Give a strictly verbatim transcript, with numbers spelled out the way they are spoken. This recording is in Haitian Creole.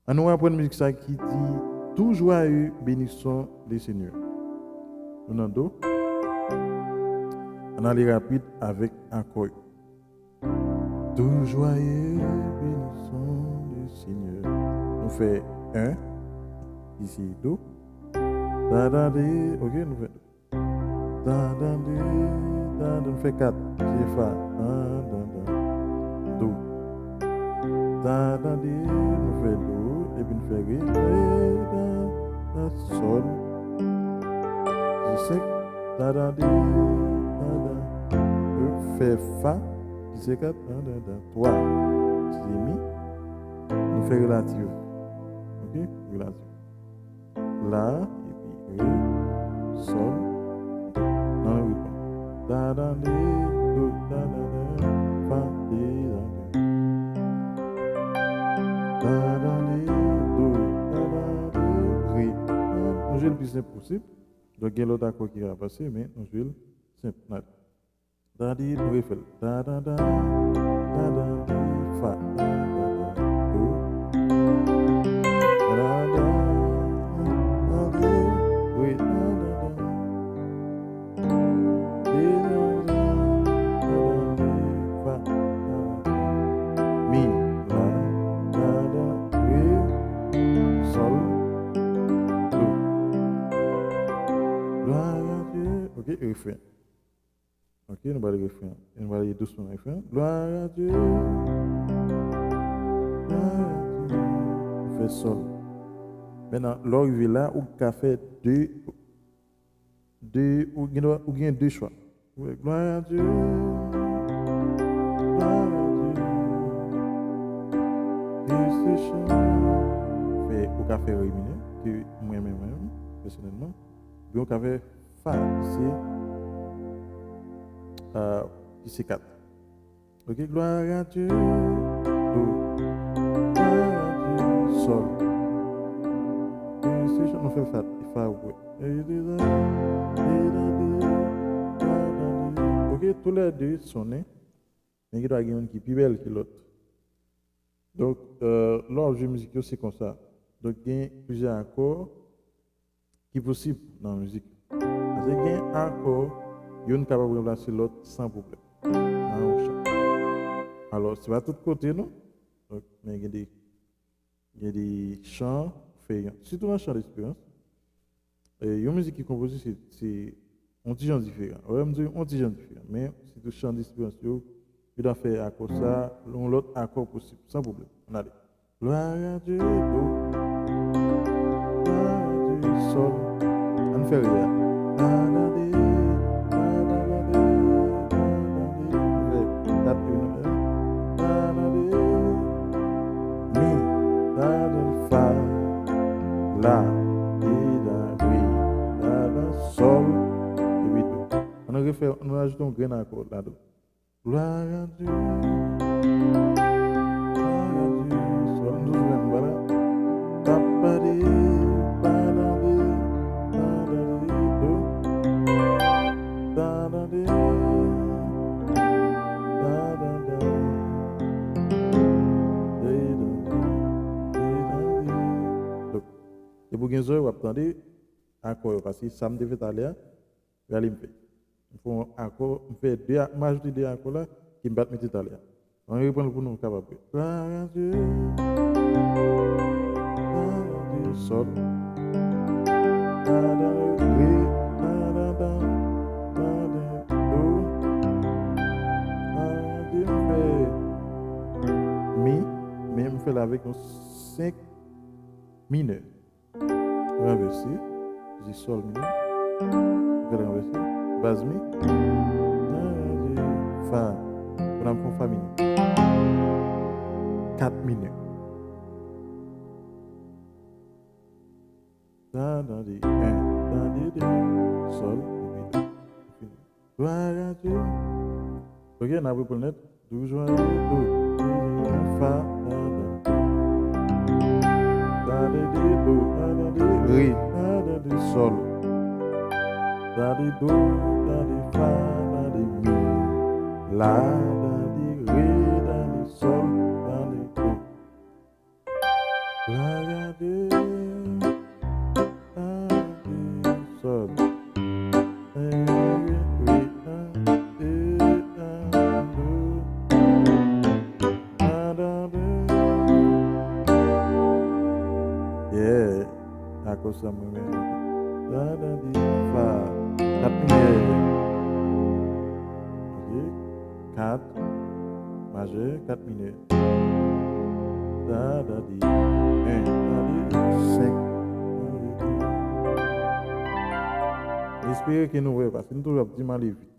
Ann nou aprann mizik sa ki di: Tout joyeux bénissons le Seigneur. Nou nan do. Ann ale rapid avèk akò yo. Tout joyeux bénissons le Seigneur. Nou fè en, isi do. Da, da, de, ok, nou fè do. Da, da, de, da, da, nou fè kat. Se fa. Da, da, da. Do. Da, da, de, nou fè do. Epi nou fè re. Re, da, da, sòl. Se senk. Da, da, de, da, da. Nou fè fa. Se kat. Da, da, da. Twa. Se mi. Nou fè relatif. Ok? Relatif. La, epi re, sòl, do. Nan ritm. Da, da, de, do, da, da, da, fa, de, da, da. Da, da, de, do, da, da, de, re. Nou jwe l pi senp posib. Donk, gen lòt akò ki ka pase, men nou jwe l senp. N ale. Da, di, nou refè l. Da, da, da, da, da, di, fa. Da, da, da, do. Da, da, da, da, di, re, da, da, da. Re, da, da, da, da, di, fa. Da, da, da. Mi, la, da, da, re, sòl, do. Gloire à Dieu. Ok, refren. Ok, nou pral refren an. Nou pral li dousman refren an. Gloire à Dieu. Gloire à Dieu. Ou fè sòl. Mentnan, lè w rive la, ou ka fè de, de, ou gen dwa, ou gen de chwa. Ou fè gloire à Dieu. Gloire à Dieu. Dieu se chant. Fè, ou ka fè re minè, ke mwen menm, menm, pèsonèlman. Oubyen ou ka fè fa, se, euh, ki se kat. Ok, gloire à Dieu, do. Gloire à Dieu, sòl. E se jan nou fè fa, fa ou wè. Ok, tou lè de sonnen, men gen dwa gen youn ki pi bèl ke lòt. Donk, euh, lè w ap jwe mizik yo, se konsa. Donk, gen plizyè akò ki posib nan mizik. Paske gen akò, youn kapab ranplase lòt san pwoblèm nan yon chan. Alò, se pa tout kote, non. Donk, men gen de, gen de chan, fè yon. Sitou nan chan lesperans. E, yon mizik ki konpoze, se, se yon ti jan diferan. Wè, m di yon ti jan diferan. Men, sitou chan lesperans yo, yo ta fè akò sa, yon lòt akò posib, san pwoblèm. Ann ale. Gloire à Dieu, do. Gloire à Dieu, sòl. Ann fè re a. La, la, de, la, la, la, de, la, la, de. Fè kat, la, la, de. Mi, la, la, fa. La, di, la, re, la, la, sòl. Epi do. Ann refè, ann ajoute yon grenn akò ladan. Gloire à Dieu. Gloire à Dieu. Sòl, nou jwenn, vwala. Pa, pa, de, pa, da, de, pa, da, de, do. Da, da, de, da, da, da. De, da, da, de, da, de. Donk, depi w gen zòrèy, w ap tande akò yo, paske sa m te fè talè a, Gade m fè. M fè yon akò, m fè de a-, m ajoute de akò la, ke m pa t mete talè a. Ann reprann l pou nou kapab wè. Gloire à Dieu. Gloire à Dieu, sòl. La, la, re, la, la, la, la, la, do. Gloire à Dieu, m fè mi, men m fè l avèk yon senk minè. Ranvèse. Di sòl minè. Fè l ranvèse. Baz mi. Fa. Kounye a m fè yon fa minè. Kat minè. Sa, tande. En. Tande, de. Sòl. Epi do. Fini. Gloire à Dieu. Ok, n ap reprann nèt. Do, jwa, re, do. Fa, la, la. La, de, de, do, la, la, de, re, la, la, de, sòl. La, de, do, la, de, fa, la, de, mi. La, la, de, re, la, de, sòl, la, de, do. La gade, la desòd. Wi, wi, wi, la, e, la, do. La, la, do. Yeah. Akò sa mwen renmen. La, la, di, fa. Kat minè. Ok. Kat majè, kat minè. La, la, di, en, la, di, senk. M espere ke nou wè, paske m toujou ap di m ale vit.